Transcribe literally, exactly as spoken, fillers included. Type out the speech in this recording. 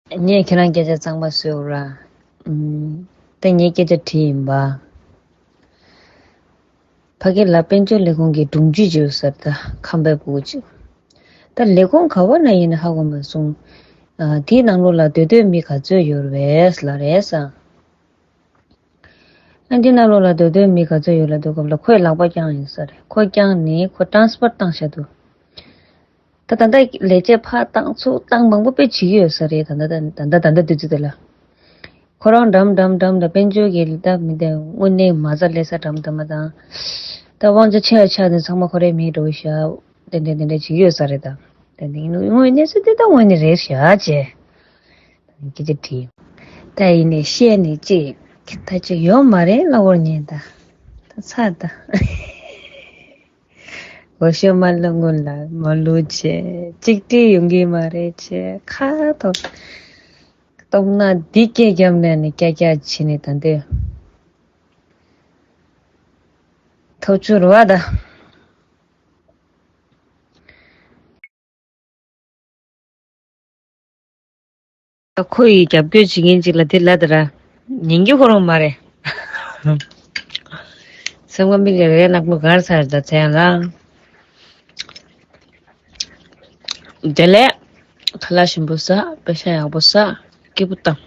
ངས་ཁྱེད་རང་སྐད་ཆ་གཙང་མ་བཟོས་ར། ཨུམ། ད་ངས་སྐད་ཆ་དྲིས་ཡིན་པ། ཕ་གི་ལ་དཔལ་འབྱོར་ལས་ཁུངས་ཀྱི་དྲུང་ཆེ་བྱོས་ཟེར། ད་ཁམས་པའི་ཕྲུ་གུ་ཅིག་ད་ལས་ཁུངས་ག་བ་ན་ཡིན་ན་ཧ་གོ་མ་སོང་། ཨ། དེའི་ནང་ལོགས་ལ་སྡོད་སྡོད་མི་ག་ཚོད་ཡོད་རེད་ལབ་རེད་ས། ཨ། འདི་ནང་ལོགས་ལ་སྡོད་སྡོད་མི་ག་ཚོད་ཡོད་ལབ་དུས་སྐབས་ལ་ཁོས་ལག་པ་བརྐྱངས་ཡོད་ས་རེད། ཁོ་བརྐྱངས་ནས་ཁོ་ཊཱན་སི་པར་བཏང་བཞག་འདུག་ད་ད་ལྟ་ལས་བྱེད་ཕར་བཏང་ཚུར་བཏང་མང་པོ་དཔེ་བྱེད་ཀྱི་ཡོད་ས་རེད། ད་ལྟ་ད་ལྟ་ད་ལྟ་དུས་ཚོད་དེ་ལ། ཁོ་རང་འགྲམ་འགྲམ་འགྲམ་ལ་དཔལ་འབྱོར་གྱི་ལི་ད་མི་དེ་དངོས་གནས་མ་རྩ་ལས་ས་འགྲམ་དུ་མ་དང་། ད་དབང་ཆ་ཆེ་ཡ་ཆགས་ནས་ཚང་མ་ཁོ་རའི་མིང་འགྲོ་བཞག་དེ་འདྲ་དེ་འདྲ་བྱེད་ཀྱི་ཡོད་ས་རེད། ད་དེ་འདྲ་ཡིན་དངོས་གནས་ས་དེ་ད་དངོས་གནས་རེད་བཞག་ཅེས། སྐད་ཆ་དྲིས། ད་ཡིན་ནས་བཤད་ནས་ཅི། ད་ཅི་ཡོད་མ་རེད་ལབ་བོར་ཉན་ད། ད་ཚར་ད། འོ་ཤོ་མ་ལ་སྔོན་ལ་མ་ལུས་བྱས་གཅིག་སྒྲིལ་ཡོང་གི་མ་རེད་བྱས་ཁ་ཐོར། སྟོབས་ན་འདི་སྐད་རྒྱབ་ནས་ནི་ཀྱ་ཀྱ་བྱས་ནས་ད་འདི། ཐོབ་ཆུ་རུ་བ་ད། ཁོ་ཡི་རྒྱབ་སྐྱོར་བྱེད་མཁན་ཅིག་ལ་དེ་ལ་དེ་ར་ཉན་རྒྱུ་ཁོ་རང་མ་རེད། སེམས་ཁ་མིག་ལ་རེ་ནག་པོ་གར་ཚར་ད་ཚེ་ཡང་ལ། དེ་ལས་ཁ་ལག་ཞིམ་པོ་ཟ། པེ་ཤ་ཡག་པོ་ཟ། སྐྱིད་པོ་བཏང་།